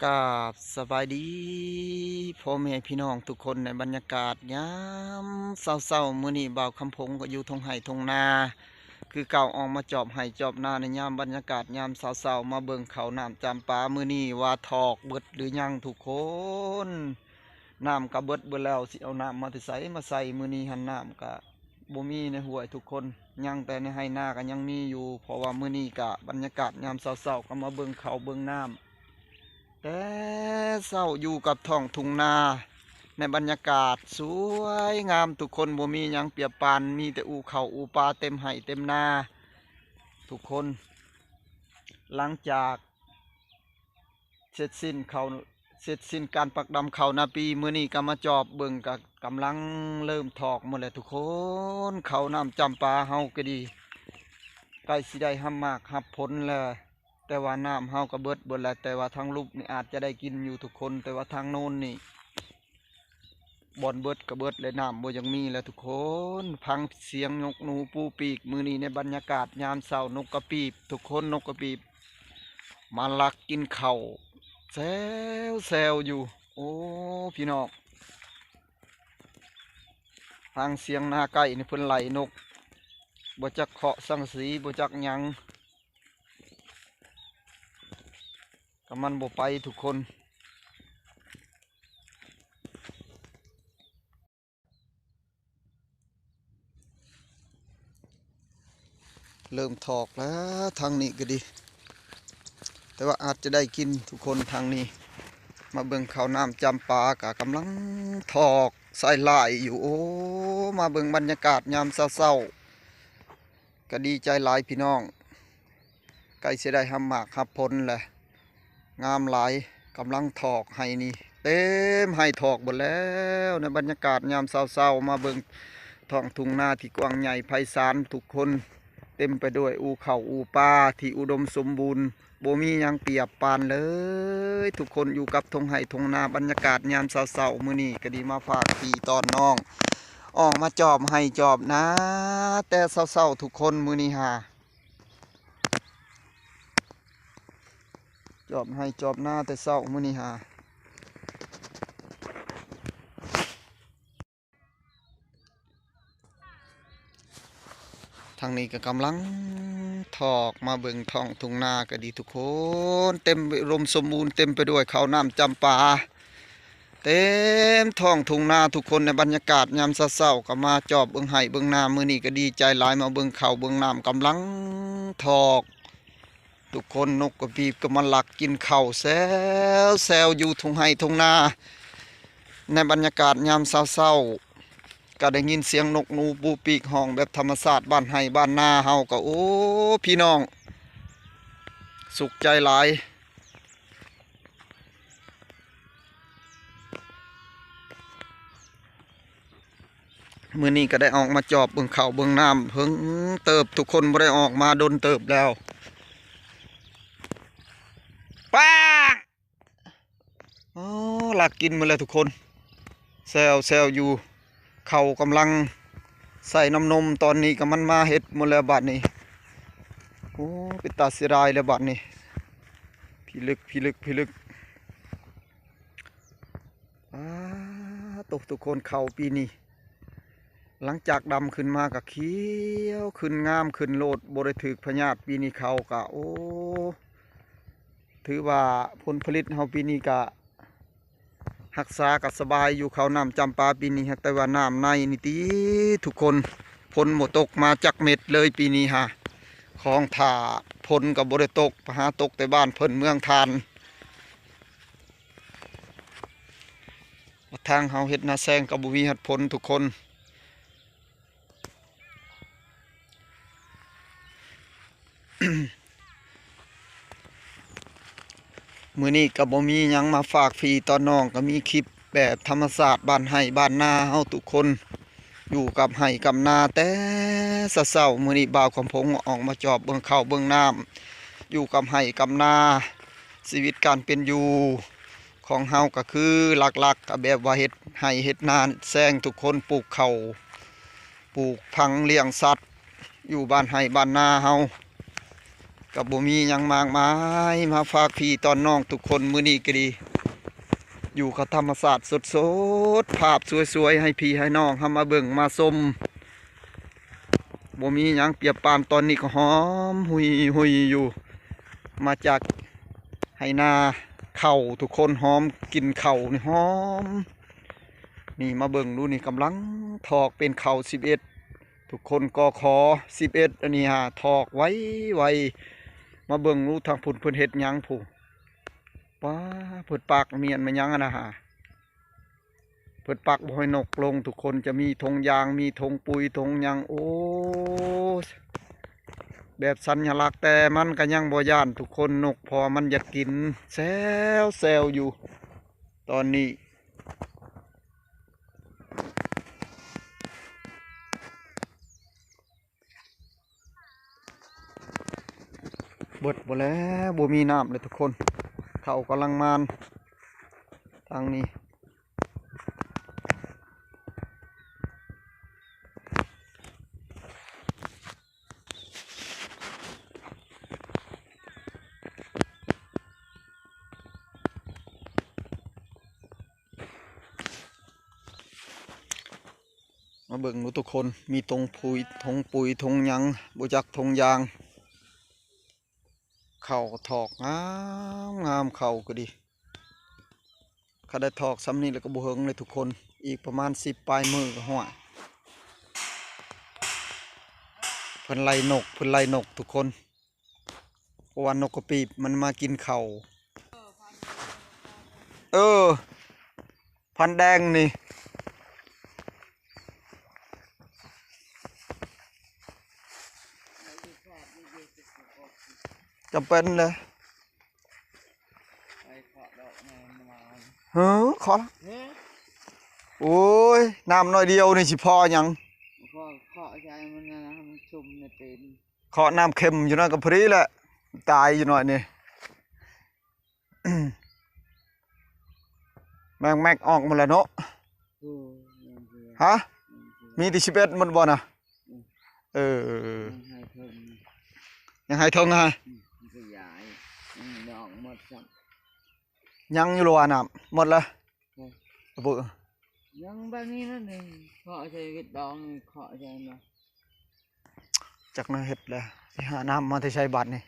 ກາບສະບາຍດີພໍ່ແມ່ພີ່ນ້ອງທຸກຄົນ ໃນບັນຍາກາດຍາມເຊົ້າໆ ມື້ນີ້ບ່າວຄຳພົງກໍຢູ່ທົ່ງໄຮ່ທົ່ງນາຄືເກົ່າ ອອກມາຈອບໄຮ່ຈອບນາໃນຍາມບັນຍາກາດຍາມເຊົ້າໆ ມາເບິ່ງເຂົ້ານ້ຳຈຳປາມື້ນີ້ວ່າຖອກເບິດຫຼືຍັງທຸກຄົນ. ນ້ຳກໍເບິດເບິດແລ້ວ ຊິເອົານ້ຳມາແຕ່ໃສມາໃສ່ ມື້ນີ້ຫັ້ນນ້ຳກໍ ບໍ່ມີໃນຫ້ວຍທຸກຄົນ ຍັງແຕ່ໃນໄຮ່ນາກໍຍັງມີຢູ່ ເພາະວ່າມື້ນີ້ກະບັນຍາກາດຍາມເຊົ້າໆ ກໍມາເບິ່ງເຂົ້າເບິ່ງນ້ຳ ແຕ່ເຊົ້າຢູ່ກັບທ້ອງທົ່ງນາ ໃນບັນຍາກາດສວຍງາມທຸກຄົນ ບໍ່ມີຫຍັງປຽບປານ ມີແຕ່ອູ່ເຂົ້າອູ່ປາເຕັມໄຮ່ເຕັມນາທຸກຄົນ. ຫຼັງຈາກ ເສັດສິ້ນເຂົ້າ ເສັດສິ້ນການປັກດຳເຂົ້ານາປີ ມື້ນີ້ກໍມາຈອບເບິ່ງ ກໍກຳລັງເລີ່ມຖອກໝົດແລ້ວທຸກຄົນ. ເຂົ້ານ້ຳຈຳປາເຮົາກໍດີ ໃກ້ຊິໄດ້ຮັບໝາກຮັບຜົນແລ້ວ ແຕ່ວ່ານ້ຳເຮົາກໍເບິດເບິດແລ້ວ ແຕ່ວ່າທາງລຸ່ມນີ້ອາດຈະໄດ້ກິນຢູ່ທຸກຄົນ ແຕ່ວ່າທາງໂນ້ນນີ້ ບ່ອນເບິດກໍເບິດແລ້ວ ນ້ຳບໍ່ຍັງມີແລ້ວທຸກຄົນ. ຟັງສຽງນົກໜູປູປີກ ມື້ນີ້ໃນບັນຍາກາດຍາມເຊົ້າ ນົກກະປີບທຸກຄົນ ນົກກະປີບມາລັກກິນເຂົ້າແຊວໆຢູ່. ໂອ້ ພີ່ນ້ອງ ຟັງສຽງນາໄກ່ນີ້ ເພິ່ນໄລ່ນົກ ບໍ່ຈັກເຄາະສັງກະສີ ບໍ່ຈັກຫຍັງ ກໍມັນບໍ່ໄປທຸກຄົນ. ເລີ່ມຖອກແລ້ວ ທາງນີ້ກໍດີ ແຕ່ວ່າອາດຈະໄດ້ກິນທຸກຄົນ. ທາງນີ້ມາເບິ່ງເຂົ້ານ້ຳຈຳປາ ກໍກຳລັງຖອກໃສ່ຫຼາຍຢູ່. ໂອ້ ມາເບິ່ງບັນຍາກາດຍາມເຊົ້າໆ ກໍດີໃຈຫຼາຍພີ່ນ້ອງ ໃກ້ຊິໄດ້ຮັບໝາກຮັບຜົນແລ້ວ ງາມຫຼາຍ ກຳລັງຖອກໄຮ່ນີ້ ເຕັມໄຮ່ຖອກເບິດແລ້ວ. ໃນບັນຍາກາດຍາມເຊົ້າໆ ມາເບິ່ງທ້ອງທົ່ງນາທີ່ກວ້າງໃຫຍ່ໄພສານທຸກຄົນ ເຕັມໄປດ້ວຍອູ່ເຂົ້າອູ່ປາທີ່ອຸດົມສົມບູນ ບໍ່ມີຫຍັງປຽບປານເລີຍ ທຸກຄົນຢູ່ກັບທົ່ງໄຮ່ທົ່ງນາ. ບັນຍາກາດຍາມເຊົ້າໆ ມື້ນີ້ກໍດີມາຝາກພີ່ຕອນນ້ອງ ອອກມາຈອບໄຮ່ຈອບນາແຕ່ເຊົ້າໆ ທຸກຄົນ ມື້ນີ້ຫາ ຈອບໄຮ່ຈອບນາແຕ່ເຊົ້າມື້ນີ້ຫາ. ທາງນີ້ກໍກຳລັງຖອກມາເບິ່ງທ້ອງທົ່ງນາກໍດີທຸກຄົນ ເຕັມອຸດົມສົມບູນ ເຕັມໄປດ້ວຍເຂົ້ານ້ຳຈຳປາ ເຕັມທ້ອງທົ່ງນາທຸກຄົນ. ໃນບັນຍາກາດຍາມເຊົ້າໆ ກໍມາຈອບເບິ່ງໄຮ່ເບິ່ງນາ ມື້ນີ້ກໍດີໃຈຫຼາຍ ມາເບິ່ງເຂົ້າເບິ່ງນ້ຳກຳລັງຖອກ ທຸກຄົນ. ນົກກະປີບກໍມາລັກກິນເຂົ້າແຊວໆຢູ່ທົ່ງໄຮ່ທົ່ງນາ ໃນບັນຍາກາດຍາມເຊົ້າໆ ກໍໄດ້ຍິນສຽງນົກໜູປູປີກຮ້ອງແບບທຳມະຊາດບ້ານໄຮ່ບ້ານນາເຮົາ ກໍ ໂອ້ ພີ່ນ້ອງ ສຸກໃຈຫຼາຍ. ມື້ນີ້ກໍໄດ້ອອກມາຈອບເບິ່ງເຂົ້າເບິ່ງນ້ຳເພິ່ງເຕີບ ທຸກຄົນບໍ່ໄດ້ອອກມາດົນເຕີບແລ້ວ. ປ້າງ ອໍ ລັກກິນໝົດແລ້ວທຸກຄົນ ແຊວໆຢູ່ ເຂົ້າກຳລັງໃສ່ນ້ຳນົມ ຕອນນີ້ກໍມັນມາເຮັດໝົດແລ້ວບາດນີ້. ໂອ້ ເປັນຕາເສຍດາຍແລ້ວບາດນີ້ ພິລຶກ ພິລຶກ ພິລຶກ. ອາ ໂຕ ທຸກຄົນ ເຂົ້າປີນີ້ ຫຼັງຈາກດຳຂຶ້ນມາກໍຂຽວຂຶ້ນງາມຂຶ້ນໂລດ ບໍ່ໄດ້ຖືກພະຍາດ. ປີນີ້ເຂົ້າກໍ ໂອ້ ຖືວ່າຜົນຜະລິດເຮົາປີນີ້ກໍຮັກສາກໍສະບາຍຢູ່ ເຂົ້ານ້ຳຈຳປາປີນີ້. ແຕ່ວ່ານ້ຳໃນນີ້ຕິ ທຸກຄົນ ຝົນບໍ່ຕົກມາຈັກເມັດເລີຍປີນີ້ຫາ ຂອງຖ້າຝົນກໍບໍ່ໄດ້ຕົກ ໄປຫາຕົກແຕ່ບ້ານເພິ່ນເມືອງທ່ານ. ທາງເຮົາເຮັດນາແຊງກໍບໍ່ມີຮອດຜົນທຸກຄົນ. ມື້ນີ້ກໍບໍ່ມີຫຍັງມາຝາກພີ່ຕອນນ້ອງ ກໍມີຄລິບແບບທຳມະຊາດບ້ານໄຮ່ບ້ານນາເຮົາທຸກຄົນ ຢູ່ກັບໄຮ່ກັບນາແຕ່ເຊົ້າໆ. ມື້ນີ້ບ່າວຄຳພົງອອກມາຈອບເບິ່ງເຂົ້າເບິ່ງນ້ຳ ຢູ່ກັບໄຮ່ກັບນາ ຊີວິດການເປັນຢູ່ ຂອງເຮົາກໍຄືຫຼັກໆ ກໍແບບວ່າເຮັດໄຮ່ເຮັດນາແຊງ ທຸກຄົນປູກເຂົ້າ ປູກຜັງ ລ້ຽງສັດ ຢູ່ບ້ານໄຮ່ບ້ານນາເຮົາ. ກໍບໍ່ມີຫຍັງມາກມາຍ ມາຝາກພີ່ຕອນນ້ອງທຸກຄົນ. ມື້ນີ້ກໍດີ ຢູ່ກັບທຳມະຊາດສົດໆ ພາບສວຍໆ ໃຫ້ພີ່ໃຫ້ນ້ອງເຮົາມາເບິ່ງມາຊົມ. ບໍ່ມີຫຍັງປຽບປານ ຕອນນີ້ກໍຫອມຫຸ່ຍໆຢູ່ ມາຈາກໄຮ່ນາເຂົ້າທຸກຄົນ. ຫອມ ກິ່ນເຂົ້ານີ້ຫອມ. ນີ້ມາເບິ່ງດູນີ້ ກຳລັງຖອກເປັນເຂົ້າສິບເອັດ ທຸກຄົນ ກຂ ສິບເອັດ ອັນນີ້ຫາຖອກໄວໆ. ມາເບິ່ງດູທາງພຸ້ນເພິ່ນເຮັດຫຍັງພຸ້ນ. ປ້າ ເພິ່ນປັກມ້ຽນແມ່ນຫຍັງຫັ້ນນະຫາ ເພິ່ນປັກບໍ່ໃຫ້ນົກລົງທຸກຄົນ. ຈະມີຖົງຢາງ ມີຖົງປຸ໋ຍ ຖົງຫຍັງ ໂອ້ ແບບສັນຍະລັກ ແຕ່ມັນກໍຍັງບໍ່ຢ້ານທຸກຄົນ ນົກ ເພາະວ່າມັນຢາກກິນ ແຊວໆຢູ່ຕອນນີ້. ເບິດໝົດແລ້ວ ບໍ່ມີນ້ຳເລີຍທຸກຄົນ. ເຂົ້າກຳລັງມານທາງນີ້. ມາເບິ່ງດູທຸກຄົນ ມີຖົງປຸ໋ຍ ຖົງປຸ໋ຍ ຖົງຫຍັງ ບໍ່ຈັກຖົງຢາງ. ເຂົ້າຖອກງາມໆ ເຂົ້າກໍດີ. ຄັນໄດ້ຖອກຊ່ຳນີ້ແລ້ວກໍບໍ່ເຫິງເລີຍທຸກຄົນ ອີກປະມານສິບປາຍມື້ກໍຫ້ວຍ. ເພິ່ນໄລ່ນົກ ເພິ່ນໄລ່ນົກທຸກຄົນ ເພາະວ່ານົກກະປີບມັນມາກິນເຂົ້າ. ເອີ ພັນແດງນີ້ ຈຳເປັນເລີຍ. ເຮີ ຂໍລະ ໂອ້ຍ ນ້ຳໜ້ອຍດຽວນີ້ຊິພໍຫຍັງ. ເຄາະ ເຄາະໃສ່ມັນນະ ໃຫ້ມັນຊຸ່ມໃນຕີນ. ເຄາະນ້ຳເຄັມຢູ່ໜ້ອຍກໍພໍດີແຫຼະ ຕາຍຢູ່ໜ້ອຍນີ້. ແມັກ ແມັກອອກໝົດແລ້ວເນາະ. ໂອ້ ຍັງຄື ຮະ ຍັງຄື ມີແຕ່ສິບເອັດໝົດບໍ່ນະ? ອືມ ເອີ ຍັງໃຫ້ເທິງນະ ຍັງໃຫ້ເທິງນະ. ອືມ ມັນຂະຫຍາຍ ຍັງບໍ່ອອກໝົດຊ້ຳ. ຍັງຢູ່ລະວ່າ ນ້ຳໝົດແລ້ວ? ອືມ ອະປຶ ຍັງບາດນີ້ນັ້ນເອງ ເຄາະໃສ່ວິດດອງ ເຄາະໃສ່ນະ. ຈັກແນວເຮັດແຫຼະ ຊິຫານ້ຳມາແຕ່ໃສບາດນີ້.